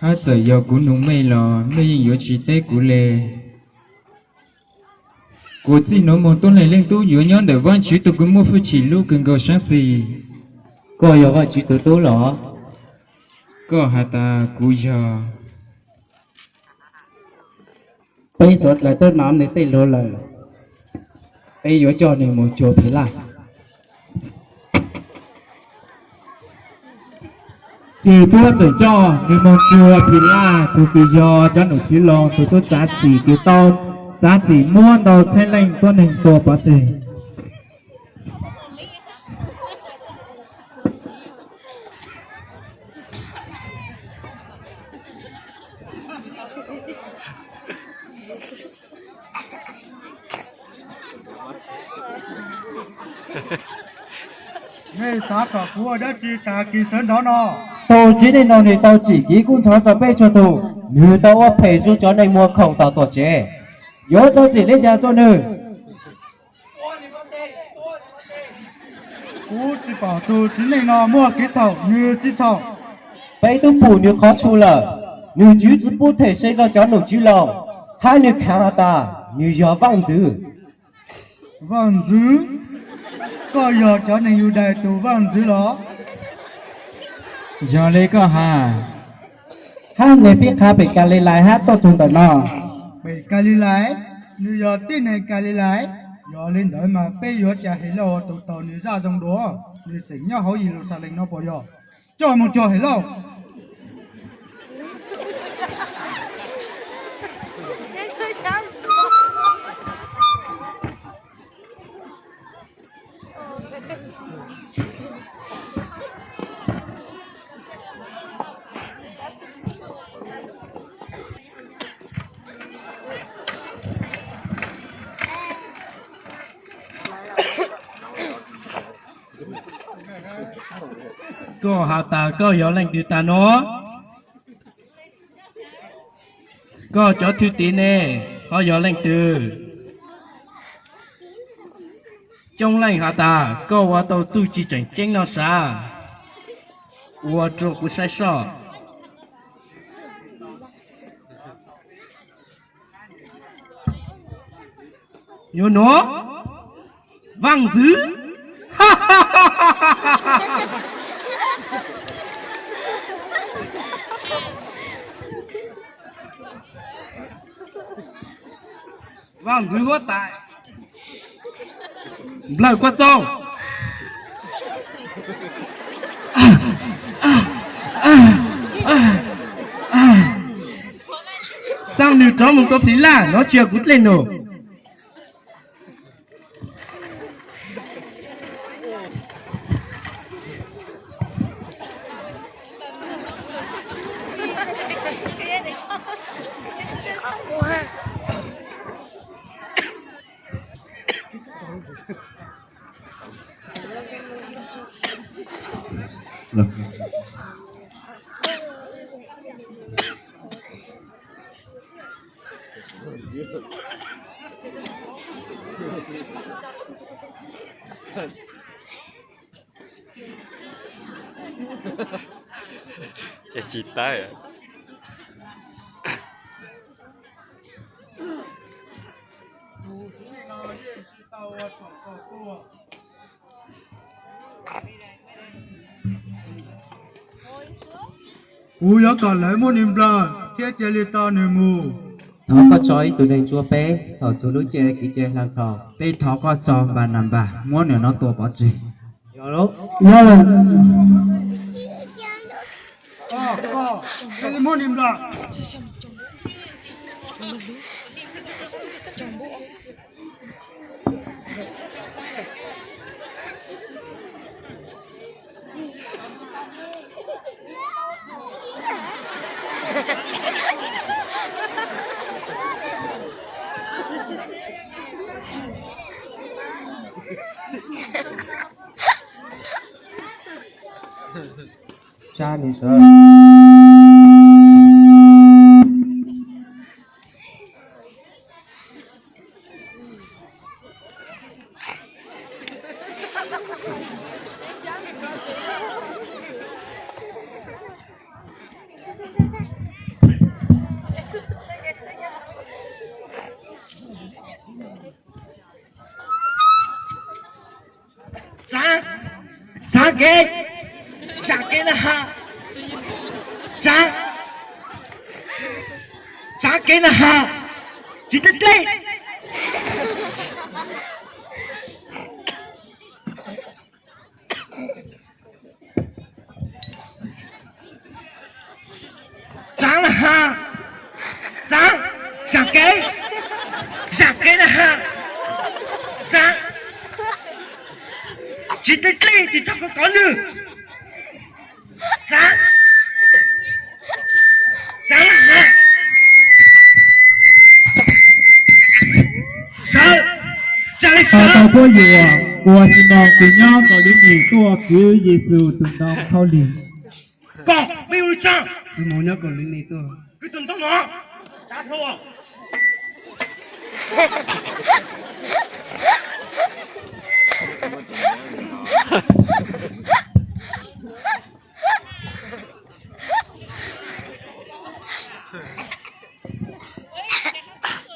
Hab txawm yog kuv nug mej los mej yeej yuav tsis teb kuv le. Kuv txij nuav moog tuab neeg leej tub yuav nyob ntawm Vaajtswv tug kws muaj hwj chim lub kws nkaus saab xis. Koj yog Vaajtswv tug tub los? Koj has tas kuv yog. Peb suav dlawg twb nov nwg tej lug lawm, peb yuav coj nwg moog cuag Philaj. Ces puab txawm coj nwg moog cuag Philaj, tug kws yog cov nom tswv Loos tug tub txav txim kws tau txav txim muab ntau txheeb leej tuab neeg tua pov tseg. Nej xav kom kuv ua dab tsi tag kis sawv ntxov no? Tug txiv neej no nwg tau tsim kev kub ntxhov rua peb txhua tug, nwg tau ua phem rua cov neeg muag khoom tom tuam tsev, yuav txhua txim le caag rua nwg? Kuv tsis pom tug txiv neej no muaj kev txhaum, nwg tsis txhaum. Peb tub pum nwg qhov tshu lawm, nwg tsi pub them se rua cov nom tswv Loos, hab nwg khaav has tas nwg yog vaaj ntxwv. Vaaj ntxwv? Koj yog cov neeg Yudais tug vaaj ntxwv los? Yog le koj has. Hab nwg pib qha pem Kalilais hab tuaj txug ntawm no. Pem Kalilais? Nwg yog tib neeg Kalilais? Yog le ntawd mas peb yuav ca Helauj tug taug nwg zaj zoo dua, nwg tseem nyob hauv Yeluxalees no puas yog? Coj moog cuag Helauj. Koj has tas koj yog leej twg tag nuav? Koj cov thwj tim ne, ho yog leej twg? Coob leej has tas koj ua tau txuj ci tseem ceeb noj sav, ua rua kuv saib soj. Yuav nuav, vaaj ntxwv. Vaaj ntxwv huab tais, nplawg kuab txooj. Xaa nwg rov moog rua Philaj, nov tsi yog kuv dlej num. Ces tsis tawb. Kuv yuav kom lawv muab nws nplawg thiab cia li tso nws mus. Thov koj tso ib tug neeg ntsuab peb thaum txug lub caij kev cai hla dhau. Peb thov koj tso Npananpas muab nws no tua pov tseg. Yog lawm. Sab nws sawv. Kev, tsav kev na ha. Tsav, tsav kev na ha. Tsis dlej dlej. Tsav na ha. Tsav, tsav kev, tsav kev na ha. Tsav, tsis dlej dlej, tsis txhob kov kov nws. Tsav, tsav na ha. Sawv, tsa li sawv. Tau puab yuam, ua Ximoos kws nyob Kaus Lim Nis tuaj kwv Yexus tus ntoo khaub lig. Koj, peb ua li cas? Ximoos nyob Kaus Lim Nis tuaj kwv tus ntoo no. Tsav hlo.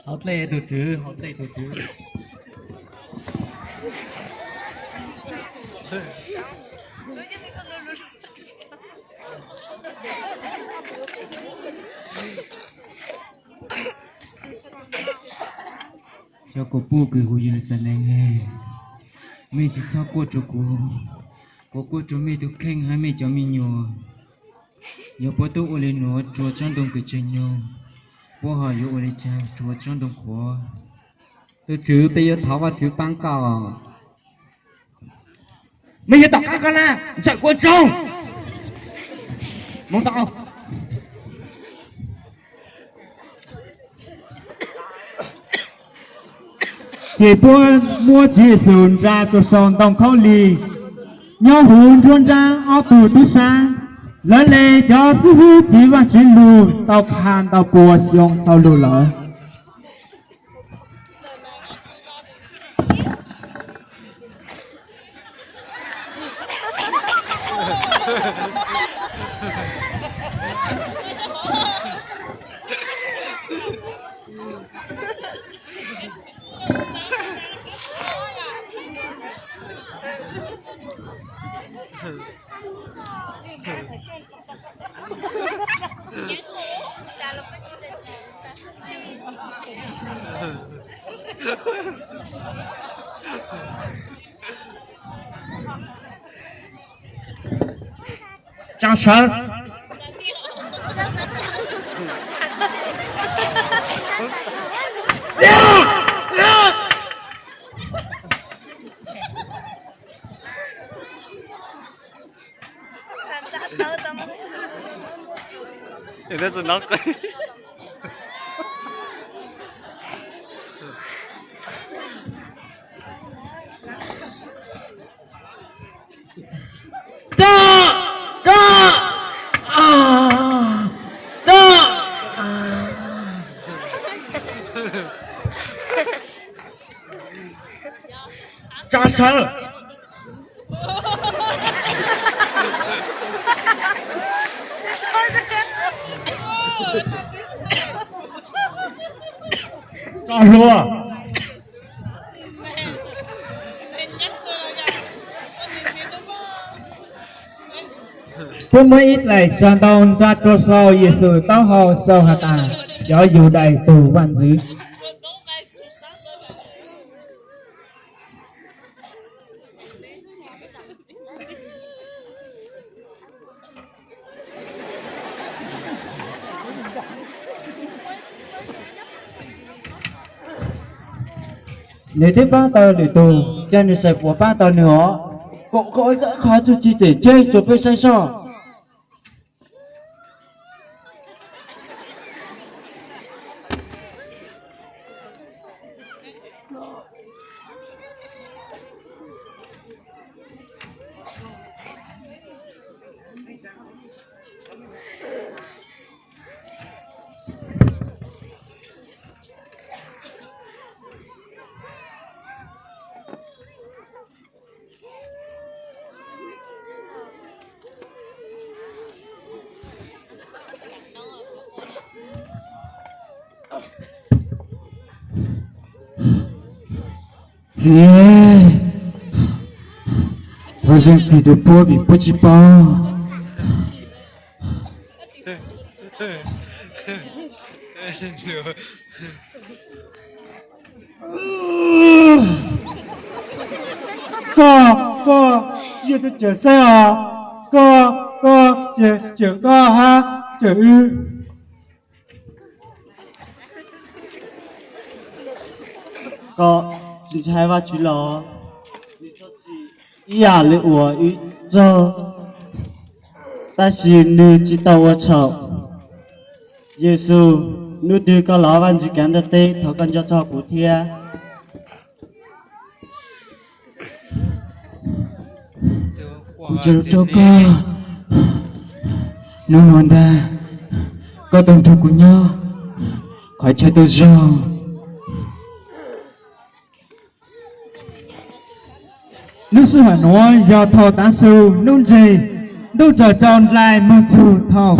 Hauv dlej tus tswv, hauv dlej tus tswv. Cov kuv pub kws hu Yeluxalees, mej tsis txhob quaj rua kuv, kuv quaj rua mej tug kheej hab mej cov me nyuam. Yog puab tub ua li nuav rua tsob ntoo kws tseem nyoog, puab ho yuav ua li cas rua tsob ntoo qhuav? Tub Tswv, peb yuav thov Vajtswv paab koj. Mej yuav tom qab koj na, ntshai kuv tsoog. Moog tau. Ces puab muab Tswv Yexus ntsa rua sau ntoo khaub lig nyob huv nruab nrab ob tug tub sab. Lawv le cov xib hwb tsiv Vajtswv lug tau pha ntau pua xyoo tau lug lawm. Tsaa sawv. Tso, tso, tso. Tsaa sawv. Tso hluas. Puab muab ib daim tsov ntoo ntsa rua sau Yexus taub hau xaus has tas, Cov Yudais tug Vaajntxwv. Nws twb paab tau lwm tug, ca nws saib puas paab tau nws os. Kom qhov txuj ci tseem tseg rua peb saib soj. Txiv, Thov zeem txim rau puab vim puab tsis paub. Koj, koj, yog tus cawm xeeb os. Koj, koj, ces cawm koj hab cawm wb. Koj tsis ntshai Vajtswv los? Nws txhob txwm ib yam li uas wb txog, tab sis nws tsis tau ua txhaum. Yexus, hnub twg koj los Vajtswv kav ntiaj teb, thov koj nco txog kuv thiab. Kuv nco txog koj. Hnub no ntag, koj tau nrog kuv nyob qhov chaw tau zoo. Lub sij hawm nuav yog thaum tav su, nub ntseg, ntuj tsaws rau nraim moog txug thaum.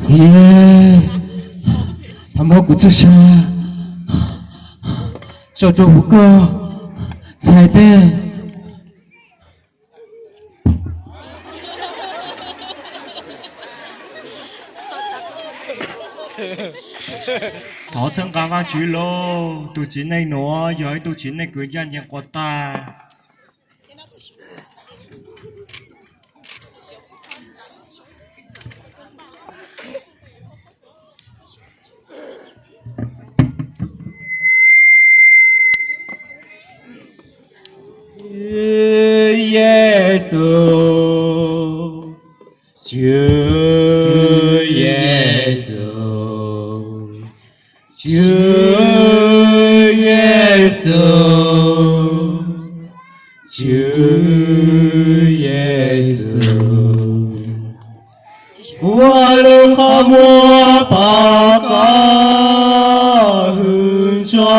Txiv, thov muab kuv txuj sa sau rua huv koj, txhais teb. Thov txhawb nqa Vajtswv lauj, tus txiv neej nuav yog ib tug txiv neej kws ncaj ncees quas tag. Tswv Yexus, Tswv Yexus, Tswv Yexus, Tswv Yexus, kuv lub qhov muag pom koj hwj tso,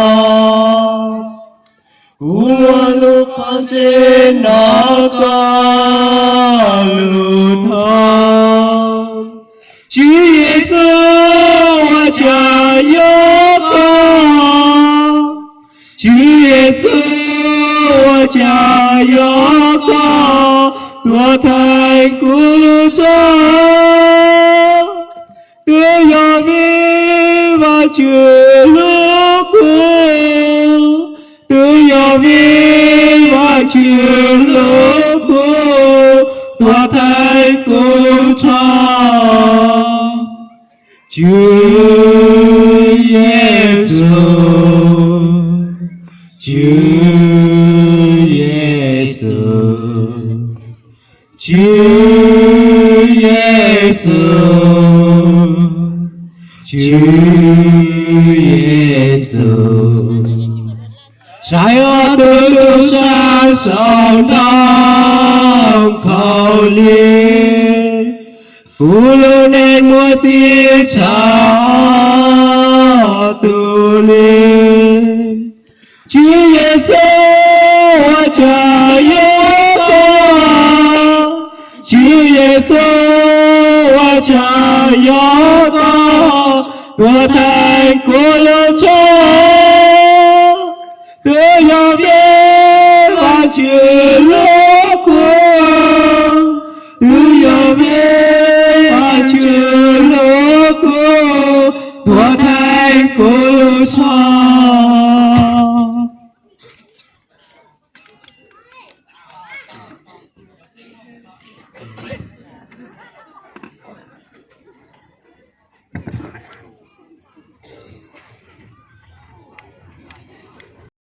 kuv lub qhov ntsej hnov koj lus thov. Tswv Yexus, ua cas yog koj? Tswv Yexus, ua cas yog koj tuav theej kuv lub txoj? Twb yog vim Vajtswv hlub kuv, twb yog vim Vajtswv hlub kuv, tuav theej kuv txhoj. Tswv Yexus, Tswv Yexus, Tswv Yexus, Tswv Yexus, saib ob tug tub sab saum ntoo khaub lig, kuv lub neej muaj txim tshaj ob tug li. Tswv Yexus, ua cas yog koj? Tswv Yexus, ua cas yog koj tuav theej kuv lub txhoj? Twb yog vim Vajtswv hlub kuv, twb yog vim Vajtswv hlub kuv, tuav theej kuv lub txhoj.